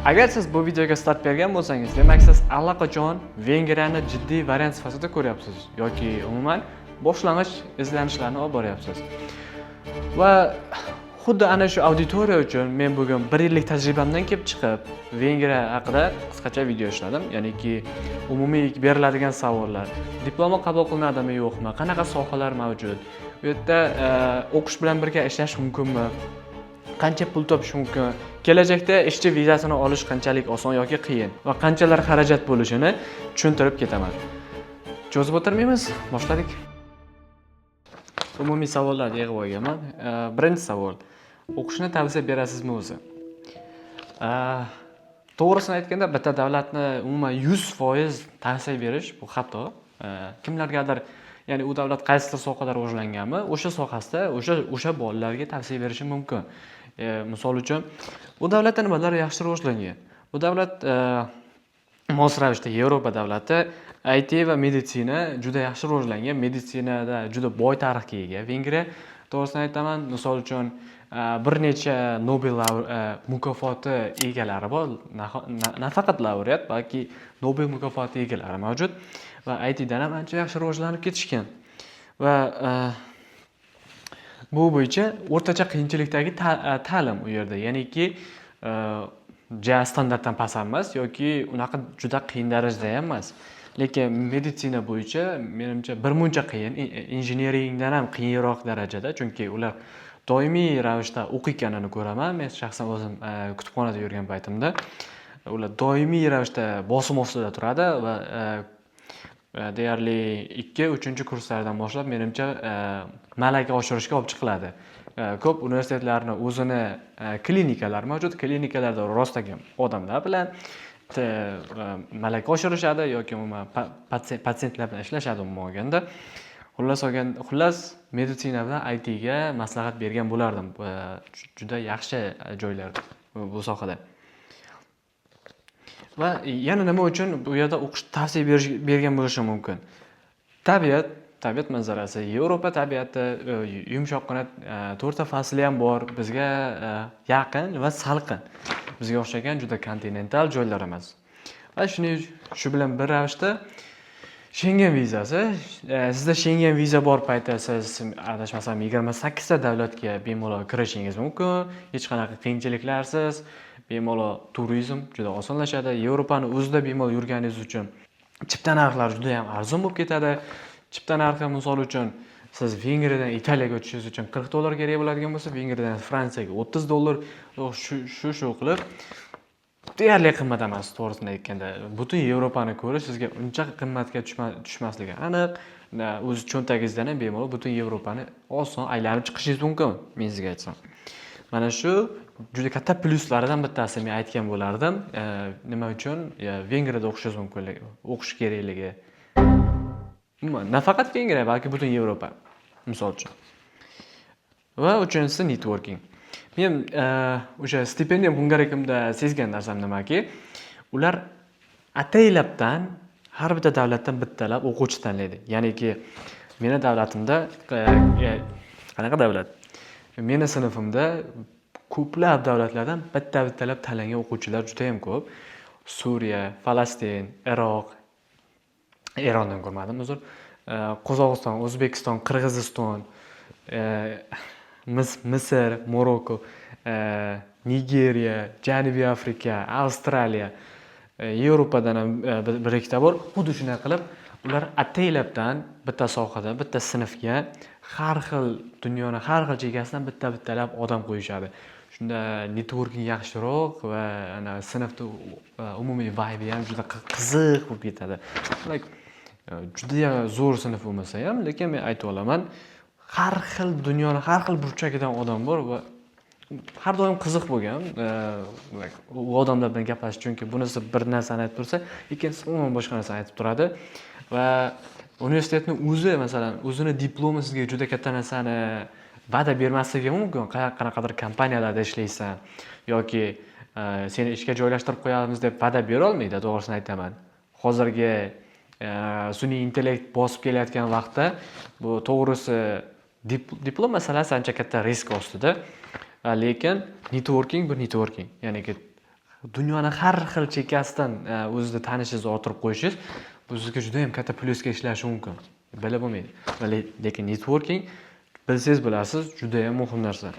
Agar siz bu videoga start bergan bo'lsangiz, demak, siz allaqachon Vengriyani jiddiy variant sifatida ko'ryapsiz yoki umuman boshlang'ich izlanishlarni olib boryapsiz. Va xuddi ana shu auditoriya uchun men bugun bir yillik tajribamdan kelib chiqib, Vengriya haqida qisqacha video ishladim. Ya'niki umumiy beriladigan savollar: diplomi qabul qilinadimi, yo'qmi, qanaqa sohalar mavjud, bu yerda o'qish bilan birga ishlash mumkinmi, qancha pul topish mumkin, kelajakda ishchi vizasini olish qanchalik oson yoki qiyin va qanchalar xarajat bo'lishini tushuntirib ketaman. Cho'zib o'tirmaymiz, boshladik. Umumiy savollarni yig'ib olganman. Birinchi savol: o'qishni tavsiya berasizmi o'zi? To'g'risini aytganda, bitta davlatni umuman 100% tavsiya berish bu xato. Kimlargadir, ya'ni u davlat qaysidir sohada rivojlanganmi, o'sha sohasida o'sha bolalarga tavsiya berishi mumkin. Misol uchun, u davlatda nimalar yaxshi rivojlangan? Bu davlat mos ravishda Yevropa davlati, IT va meditsina juda yaxshi rivojlangan, meditsinada juda boy tarixga ega Vengriya. To'g'risini aytaman, misol uchun, bir necha Nobel mukofoti egalari bor. Nafaqat laureat, balki Nobel mukofoti egalari mavjud va ITdan ham ancha yaxshi rivojlanib ketishgan. Va bu bo'yicha o'rtacha qiyinchilikdagi ta'lim u yerda, ya'niki ja standartdan past ham emas yoki unaqa juda qiyin darajada ham emas. Lekin meditsina bo'yicha, menimcha, birmuncha qiyin, injeneringdan ham qiyinroq darajada, chunki ular doimiy ravishda o'qiyotganini ko'raman. Men shaxsan o'zim kutubxonada yurgan paytimda ular doimiy ravishda bosim ostida turadi va deyarli ikki, uchinchi kurslardan boshlab, menimcha, malaka oshirishga olib chiqiladi. Ko'p universitetlarni o'zini klinikalari mavjud. Klinikalarda rostagi odamlar bilan malaka oshirishadi yoki umuman patsientlar bilan ishlashadi umuman olganda. Xullas, meditsina bilan ITga maslahat bergan bo'lardim. Juda yaxshi joylar bu sohada. Va yana nima uchun bu yerda o'qish tavsiya bergan bo'lishi mumkin? Tabiat manzarasi, Yevropa tabiati, yumshoqqina, to'rtta fasli ham bor, bizga yaqin va salqin. Bizga o'xshagan juda kontinental joylar emas. Va shu bilan bir ravishda Shengen vizasi. Sizda Shengen viza bor paytda siz, adashmasam, 28 ta davlatga bemalol kirishingiz mumkin. Hech qanaqa qiyinchiliklarsiz, bemalol turizm juda osonlashadi. Yevropani o'zida bemalol yurganingiz uchun chipta narxlari juda ham arzon bo'lib ketadi. Chipta narxi, misol uchun, siz Vengriyadan Italiyaga o'tishingiz uchun 40 dollar kerak bo'ladigan bo'lsa, Vengriyadan Fransiyaga 30 dollar, shu qilib deyarli qimmat emas, to'g'risini aytganda. Butun Yevropani ko'rish sizga uncha qimmatga tushmasligi aniq. O'z cho'ntagingizdan ham bemalol butun Yevropani oson aylanib chiqishingiz mumkin, men sizga aytsam. Mana shu juda katta plyuslaridan bittasi men aytgan bo'lardim. Nima uchun Vengriyada o'qishingiz mumkinligi, o'qish kerakligi. Umuman, nafaqat Vengriya, balki butun Yevropa, misol uchun. Va uchinchisi networking. Men o'sha Stipendium Hungaricumda sezgan narsam nimaki, ular ataylabdan har bitta davlatdan bittalab o'quvchi tanlaydi. Ya'niki meni davlatimda qanaqa davlat? Meni sinfimda ko'plab davlatlardan bitta-bittalab tanlangan o'quvchilar juda ham ko'p. Suriya, Falastin, Iroq, Erondan ko'rmadim, uzr. Qozog'iston, O'zbekiston, Qirg'iziston, Misr, Morokko, Nigeriya, Janubiy Afrika, Avstraliya, Yevropadan ham bir ikkita bor. Xuddi shunday qilib ular ataylabdan bitta sohada, bitta sinfga har xil dunyoni har xil chekkasidan bitta bittalab odam qo'yishadi. Shunda networking yaxshiroq va ana sinfda umumiy vibe ham juda qiziq bo'lib ketadi. Like, judayam zo'r sinf bo'lmasa ham, lekin men aytib olaman, har xil dunyoni har xil burchagidan odam bor va har doim qiziq bo'lgan like, u odamlar bilan gaplashish, chunki bunisi bir narsani aytib tursa, ikkinchisi umuman boshqa narsani aytib turadi. Va universitetni o'zi, masalan, o'zini diplomi sizga juda katta narsani va'da bermasligi mumkin. Qanaqadir kompaniyalarda ishlaysan yoki seni ishga joylashtirib qo'yamiz deb va'da berolmaydi, to'g'risini aytaman. Hozirgi sun'iy intellekt bosib kelayotgan vaqtda bu, to'g'risi, diplom masalasi ancha katta risk ostida. Lekin networking bu networking, ya'niki Dunyoni har xil chekkasidan o'zizni tanishingizni orttirib qo'yishingiz bu sizga juda yam katta plyusga ishlashi mumkin, bilib bo'lmaydi. Lekin networking, bilsangiz, bilasiz, judayam muhim narsa.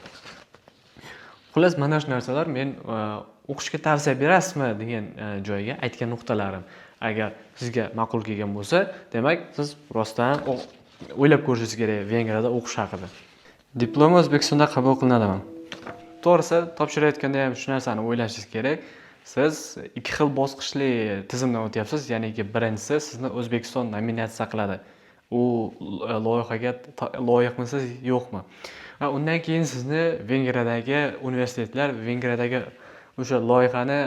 Xullas, mana shu narsalar men o'qishga tavsiya berasizmi degan joyga aytgan nuqtalarim. Agar sizga ma'qul kelgan bo'lsa, demak, siz rostdan o'ylab ko'rishingiz kerak Vengriyada o'qish haqida. Diplom O'zbekistonda qabul qilinadimi? To'g'risi, topshirayotganda ham shu narsani o'ylashingiz kerak. Siz ikki xil bosqichli tizimdan o'tyapsiz, ya'niki birinchisi, sizni O'zbekiston nominatsiya qiladi, u loyihaga loyiqmisiz, yo'qmi, va undan keyin sizni Vengriyadagi universitetlar, Vengriyadagi o'sha loyihani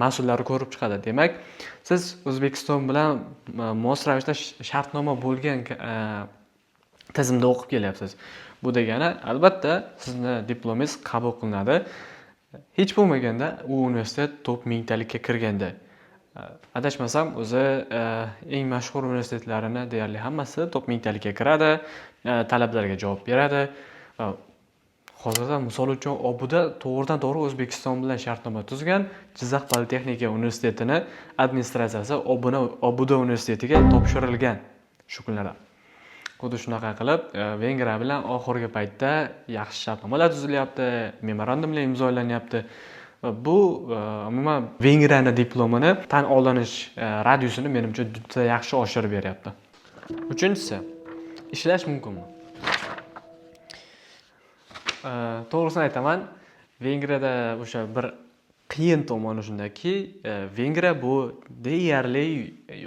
mas'ullari ko'rib chiqadi. Demak, siz O'zbekiston bilan mos ravishda shartnoma bo'lgan tizimda o'qib kelyapsiz. Bu degani, albatta, sizni diplomingiz qabul qilinadi, hech bo'lmaganda u universitet top mingtalikka kirganda. Adashmasam, o'zi eng mashhur universitetlarini deyarli hammasi top mingtalikka kiradi, talablarga javob beradi. Hozirda, misol uchun, Obuda to'g'ridan to'g'ri O'zbekiston bilan shartnoma tuzgan. Jizzax politexnika universitetini administratsiyasi Obuda universitetiga topshirilgan shu kunlarda. Xuddi shunaqa qilib, Vengriya bilan oxirgi paytda yaxshi shartnomalar tuzilyapti, memorandumlar imzolanyapti va bu umuman Vengriyani diplomini tan olinish radiusini, menimcha, juda yaxshi oshirib beryapti. Uchinchisi, ishlash mumkinmi? To'g'risini aytaman, Vengriyada o'sha bir qiyin tomoni shundaki, Vengriya bu deyarli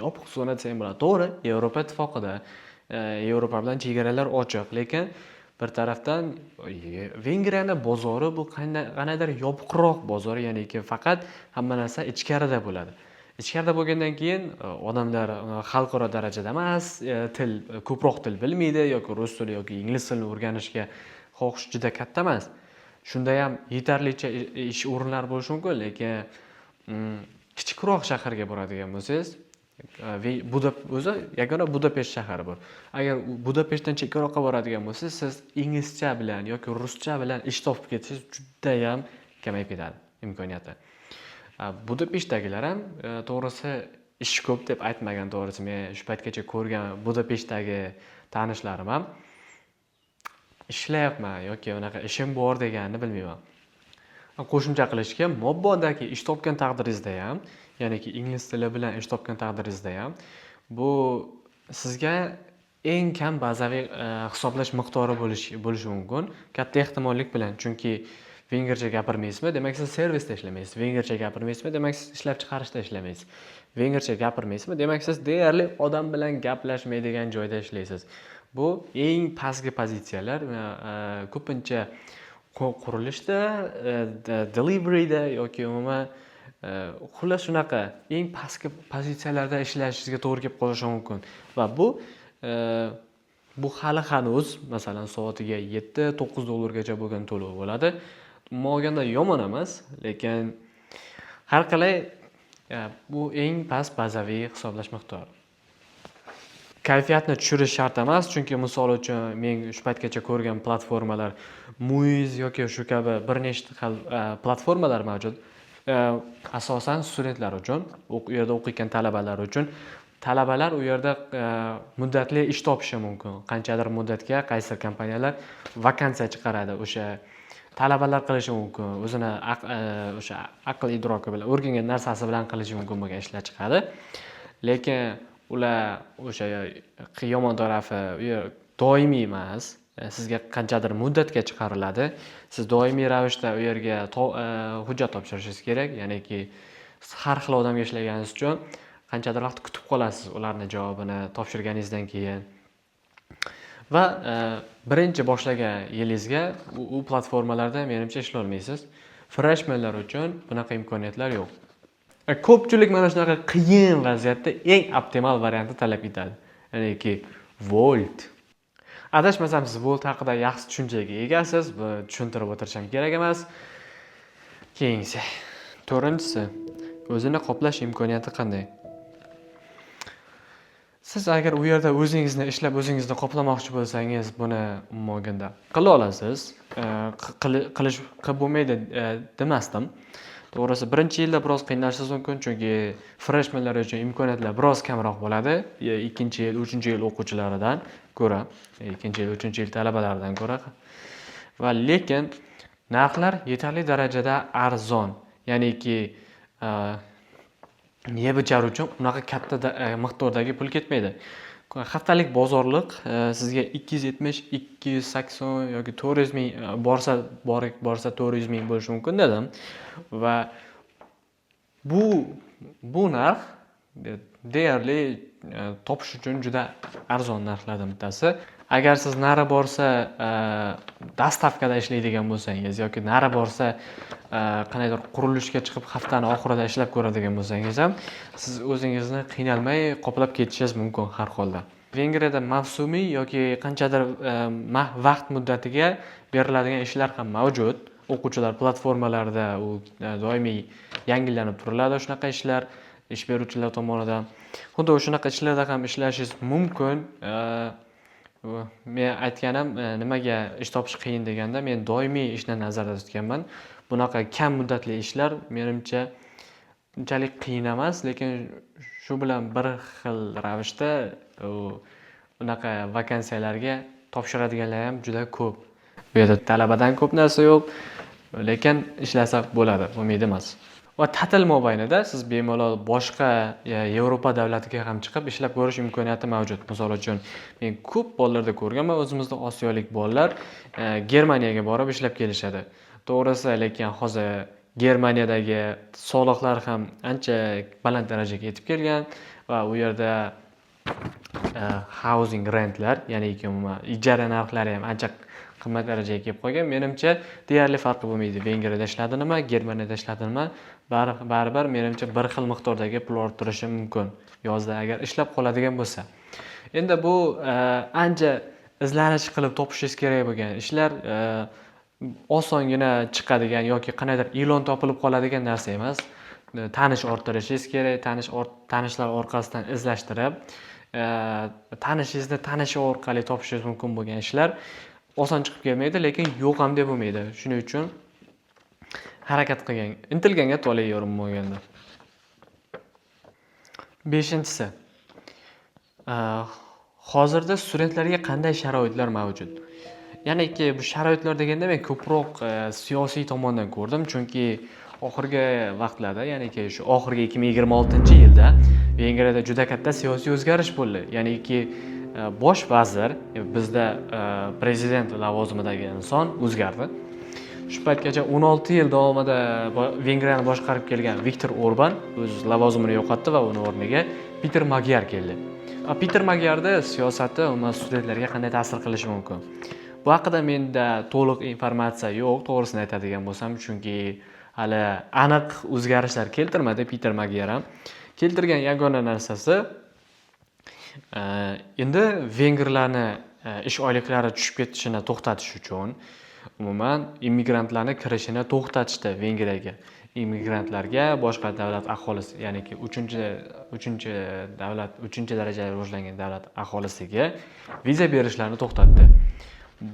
yopiq zona desa ham bo'ladi. To'g'ri, Yevropa Ittifoqida, Yevropa bilan chegaralar ochiq, lekin bir tarafdan Vengriyani bozori bu qandaydir yopiqroq bozor, ya'niki faqat hamma narsa ichkarida bo'ladi. Ichkarida bo'lgandan keyin odamlar xalqaro darajada emas, til, ko'proq til bilmaydi yoki rus tili yoki ingliz tilini o'rganishga xohish juda katta emas. Shunda ham yetarlicha ish o'rinlari bo'lishi mumkin, lekin kichikroq shaharga boradigan bo'lsangiz, o'zi yagona Budapesht shahari bor. Agar u Budapeshtdan chekkaroqqa boradigan bo'lsangiz, siz inglizcha bilan yoki ruscha bilan ish topib ketishingiz judayam kamayib ketadi imkoniyati. Budapeshtdagilar ham to'g'risi, ish ko'p deb aytmagan. To'g'risi, men shu paytgacha ko'rgan Budapeshtdagi tanishlarim ham ishlayapman yoki unaqa ishim bor deganini bilmayman. Qo'shimcha qilishga, mabodaki ish topgan taqdiringizda ham, ya'niki ingliz tili bilan ish topgan taqdiringizda ham, bu sizga eng kam bazaviy hisoblash miqdori bo'lishi mumkin katta ehtimollik bilan. Chunki vengercha gapirmaysizmi, demak, siz servisda ishlamaysiz, vengercha gapirmaysizmi, demak, siz ishlab chiqarishda ishlamaysiz, vengercha gapirmaysizmi, demak, siz deyarli odam bilan gaplashmaydigan joyda ishlaysiz. Bu eng pastki pozitsiyalar, ko'pincha qurilishda, deliveryda yoki umuman, xullas, shunaqa eng pastki pozitsiyalarda ishlashingizga to'g'ri kelib qolishi mumkin. Va bu hali hanuz, masalan, soatiga 7-9 dollargacha bo'lgan to'lov bo'ladi. Umuman olganda yomon emas, lekin har qalay, bu eng past bazaviy hisoblash miqdori. Kayfiyatni tushirish shart emas, chunki, misol uchun, men shu paytgacha ko'rgan platformalar, Muiz yoki shu kabi bir nechta xil platformalar mavjud. Asosan studentlar uchun, u yerda o'qiyotgan talabalar uchun. Talabalar u yerda muddatli ish topishi mumkin. Qanchadir muddatga qaysidir kompaniyalar vakansiya chiqaradi, o'sha talabalar qilishi mumkin, o'zini o'sha aql idroki bilan o'rgangan narsasi bilan qilishi mumkin bo'lgan ishlar chiqadi. Lekin ular o'sha yomon tarafi, u yer doimiy emas, sizga qanchadir muddatga chiqariladi. Siz doimiy ravishda u yerga hujjat topshirishingiz kerak, ya'niki har xil odamga ishlaganingiz uchun qanchadir vaqt kutib qolasiz ularni javobini topshirganingizdan keyin. Va birinchi boshlagan yilingizga u platformalarda, menimcha, ishlolmaysiz. Freshmanlar uchun bunaqa imkoniyatlar yo'q. Ko'pchilik mana shunaqa qiyin vaziyatda eng optimal variantni tanlab ketadi, ya'niki Wolt. Adashmasam, siz Wolt haqida yaxshi tushunchaga egasiz, buni tushuntirib o'tirishim kerak emas. Keyingisi, to'rtinchisi, o'zini qoplash imkoniyati qanday? Siz agar u yerda o'zingizni ishlab, o'zingizni qoplamoqchi bo'lsangiz, buni umuman olganda qila olasiz. Qilish qilib bo'lmaydi demasdim. To'g'risi, birinchi yilda biroz qiynalishingiz mumkin, chunki freshmanlar uchun imkoniyatlar biroz kamroq bo'ladi ikkinchi yil, uchinchi yil o'quvchilaridan ko'ra, ikkinchi yil, uchinchi yil talabalaridan ko'ra. Va lekin narxlar yetarli darajada arzon, ya'niki yeb ichar uchun unaqa katta miqdordagi pul ketmaydi. Haftalik bozorliq sizga 270, 280 yoki 400 ming, borsa borsa 400 ming bo'lishi mumkin dedim. Va bu narx deyarli topish uchun juda arzon narxlardan bittasi. Agar siz nari borsa доставка da ishlaydigan bo'lsangiz yoki nari borsa qandaydir qurilishga chiqib, haftani oxirida ishlab ko'radigan bo'lsangiz ham, siz o'zingizni qiynalmay qoplab ketishingiz mumkin har holda. Vengriyada mavsumiy yoki qanchadir vaqt muddatiga beriladigan ishlar ham mavjud. O'quvchilar platformalarida u doimiy yangilanib turiladi shunaqa ishlar ish beruvchilar tomonidan. Xuddi shunaqa ishlarda ham ishlashingiz mumkin. Men aytganim, nimaga ish topish qiyin deganda, men doimiy ishni nazarda tutganman. Bunaqa kam muddatli ishlar, menimcha, unchalik qiyin emas, lekin shu bilan bir xil ravishda u unaqa vakansiyalarga topshiradiganlar ham juda ko'p. Bu yerda talabadan ko'p narsa yo'q, lekin ishlasa bo'ladi, bo'lmaydi emas. Va ta'til mobaynida siz bemalol boshqa Yevropa davlatiga ham chiqib ishlab ko'rish imkoniyati mavjud. Misol uchun, men ko'p bolalarda ko'rganman, o'zimizda osiyolik bolalar Germaniyaga borib ishlab kelishadi. To'g'risi, lekin hozir Germaniyadagi soliqlar ham ancha baland darajaga yetib kelgan va u yerda housing rentlar, ya'niki umuman ijara narxlari ham ancha qimmat darajaga kelib qolgan. Menimcha, deyarli farqi bo'lmaydi. Vengriyada ishladi nima, Germaniyada ishladi nima, baribir, menimcha, bir xil miqdordagi pul orttirishi mumkin yozda, agar ishlab qoladigan bo'lsa. Endi bu ancha izlanish qilib topishingiz kerak bo'lgan ishlar, osongina chiqadigan yoki qandaydir e'lon topilib qoladigan narsa emas. Tanish orttirishingiz kerak, tanishlar orqasidan izlashtirib, tanishingizni tanishi orqali topishingiz mumkin bo'lgan ishlar oson chiqib kelmaydi, lekin yo'q ham deb bo'lmaydi. Shuning uchun harakat qilgan, intilganga tole yor bo'lganda. Beshinchisi. Hozirda studentlarga qanday sharoitlar mavjud? Ya'niki bu sharoitlar deganda men ko'proq siyosiy tomondan ko'rdim, chunki oxirgi vaqtlarda, ya'niki shu oxirgi 2026-yilda Vengriyada juda katta siyosiy o'zgarish bo'ldi. Ya'niki bosh vazir, bizda prezident lavozimidagi inson o'zgardi. Shu paytgacha 16 yil davomida Vengriyani boshqarib kelgan Viktor Orban o'z lavozimini yo'qotdi va uni o'rniga Peter Magyar keldi. Peter Magyarda siyosati umuman studentlarga qanday ta'sir qilishi mumkin? Bu haqida menda to'liq informatsiya yo'q, to'g'risini aytadigan bo'lsam, chunki hali aniq o'zgarishlar keltirmadi Peter Magyar ham. Keltirgan yagona narsasi, endi vengrlarni ish oyliklari tushib ketishini to'xtatish uchun umuman immigrantlarni kirishini to'xtatishdi Vengriyaga. Immigrantlarga boshqa davlat aholisi, ya'niki uchinchi davlat, uchinchi darajali rivojlangan davlat aholisiga viza berishlarini to'xtatdi.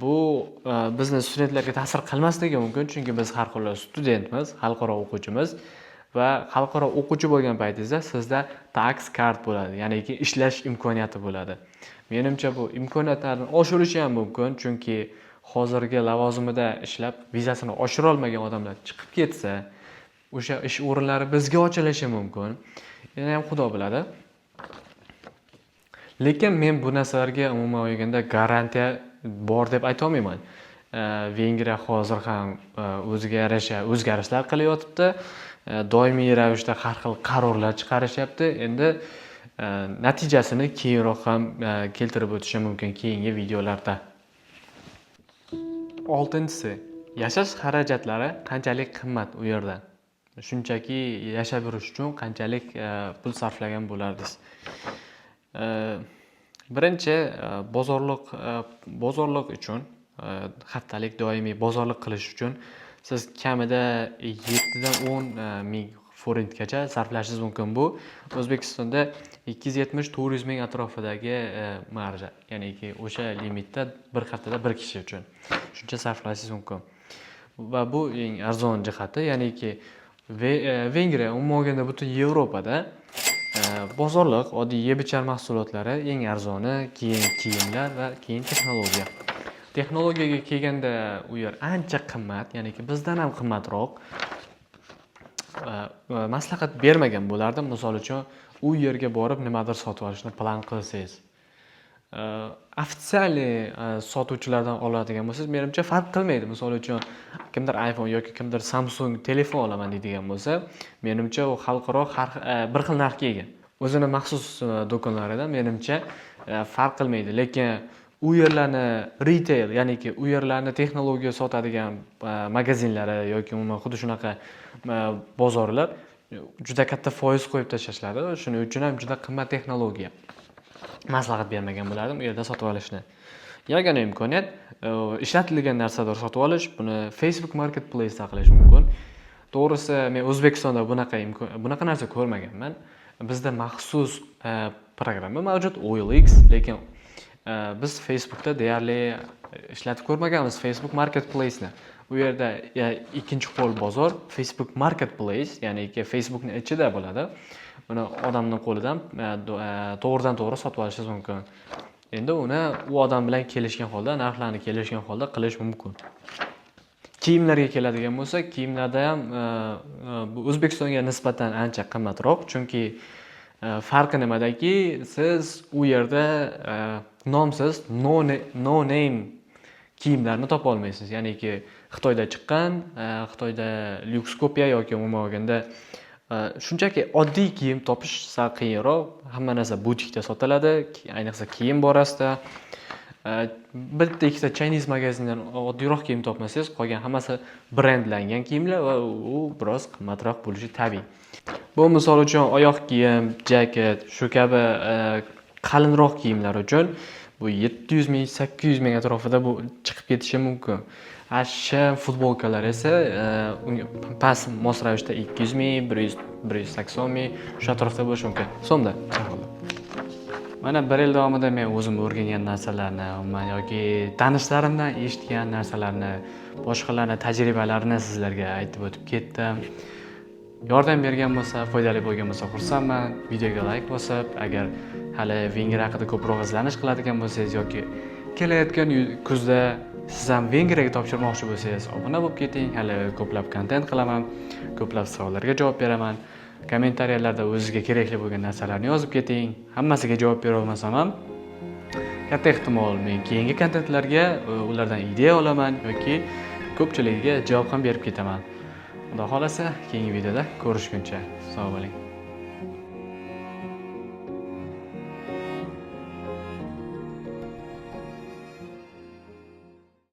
Bu bizni studentlarga ta'sir qilmasligi mumkin, chunki biz har xil studentmiz, xalqaro o'quvchimiz va xalqaro o'quvchi bo'lgan paytingizda sizda tax card bo'ladi, ya'niki ishlash imkoniyati bo'ladi. Menimcha, bu imkoniyatlarni oshirishi ham mumkin, chunki hozirgi lavozimida ishlab vizasini oshira olmagan odamlar chiqib ketsa, o'sha ish o'rinlari bizga ochilishi mumkin. Yana ham Xudo biladi. Lekin men bu narsalarga umuman olganda garantiya bor deb aytolmayman. Vengriya hozir ham o'ziga yarasha o'zgarishlar qilayotibdi. Doimiy ravishda har xil qarorlar chiqarishyapti. Endi natijasini keyinroq ham keltirib o'tishim mumkin keyingi videolarda. Oltinchisi, yashash xarajatlari qanchalik qimmat u yerda? Shunchaki yashab yurish uchun qanchalik pul sarflagan bo'lardingiz? Birinchi, bozorliq uchun, haftalik doimiy bozorlik qilish uchun siz kamida 7 dan 10 ming forintgacha sarflashingiz mumkin. Bu O'zbekistonda 270-400 ming atrofidagi marja, ya'niki o'sha limitda bir haftada bir kishi uchun shuncha sarflashingiz mumkin. Va bu eng arzon jihati, ya'niki Vengriya, umuman olganda butun Yevropada bozorliq, oddiy yeb ichar mahsulotlari eng arzoni, keyin kiyimlar va keyin texnologiya. Texnologiyaga kelganda, u yer ancha qimmat, ya'niki bizdan ham qimmatroq. Maslahat bermagan bo'lardim, misol uchun, u yerga borib nimadir sotib olishni plan qilsangiz. Официальный sotuvchilardan oladigan bo'lsangiz, menimcha, farq qilmaydi. Misol uchun, kimdir iPhone yoki kimdir Samsung telefon olaman deydigan bo'lsa, menimcha, u xalqaro har bir xil narxga ega. O'zini maxsus do'konlarida, menimcha, farq qilmaydi. Lekin u yerlarni retail, ya'niki u yerlarni texnologiya sotadigan magazinlari yoki umuman xuddi shunaqa bozorlar juda katta foiz qo'yib tashlashadi. Shuning uchun ham juda qimmat texnologiya. Maslahat bermagan bo'lardim u yerda sotib olishni. Yagona imkoniyat ishlatilgan narsalar sotib olish. Buni Facebook Marketplace'da qilish mumkin. To'g'risi, men O'zbekistonda bunaqa narsa ko'rmaganman. Bizda maxsus programma mavjud, OLX, lekin biz Facebookda deyarli ishlatib ko'rmaganmiz Facebook Marketplace'ni. U yerda ikkinchi qo'l bozor Facebook Marketplace, ya'niki Facebookni ichida bo'ladi. Uni odamni qo'lidan to'g'ridan to'g'ri sotib olishingiz mumkin. Endi uni u odam bilan kelishgan holda, narxlarni kelishgan holda qilish mumkin. Kiyimlarga keladigan bo'lsak, kiyimlarda ham bu O'zbekistonga nisbatan ancha qimmatroq, chunki farqi nimadaki, siz u yerda nomsiz, no name kiyimlarni topa olmaysiz. Ya'niki Xitoyda chiqqan, Xitoyda lyuks kopiya yoki umuman olganda shunchaki oddiy kiyim topish sal qiyinroq. Hamma narsa butikda sotiladi, ayniqsa kiyim borasida. Bitta ikkita Chinese magazindan oddiyroq kiyim topmasangiz, qolgan hammasi brendlangan kiyimlar va u biroz qimmatroq bo'lishi tabiiy. Bu, misol uchun, oyoq kiyim, jaket, shu kabi qalinroq kiyimlar uchun bu 700 ming, 800 ming atrofida bu chiqib ketishi mumkin. A shim, futbolkalar esa unga past mos ravishda 200 ming, 100, 180 ming, shu atrofda bo'lishi mumkin. So'mda har holda. Mana bir yil davomida men o'zim o'rgangan narsalarni, umuman yoki tanishlarimdan eshitgan narsalarni, boshqalarni tajribalarini sizlarga aytib o'tib ketdim. Yordam bergan bo'lsa, foydali bo'lgan bo'lsa, xursandman. Videoga layk bosib, agar hali Vengriya haqida ko'proq izlanish qiladigan bo'lsangiz yoki kelayotgan kuzda siz ham Vengriyaga topshirmoqchi bo'lsangiz, obuna bo'lib keting. Hali ko'plab kontent qilaman, ko'plab savollarga javob beraman. Kommentariyalarda o'zizga kerakli bo'lgan narsalarni yozib keting. Hammasiga javob bera olmasam ham, katta ehtimol, men keyingi kontentlarga ulardan ideya olaman yoki ko'pchiligiga javob ham berib ketaman. Xudo xohlasa, keyingi videoda ko'rishguncha sog' bo'ling.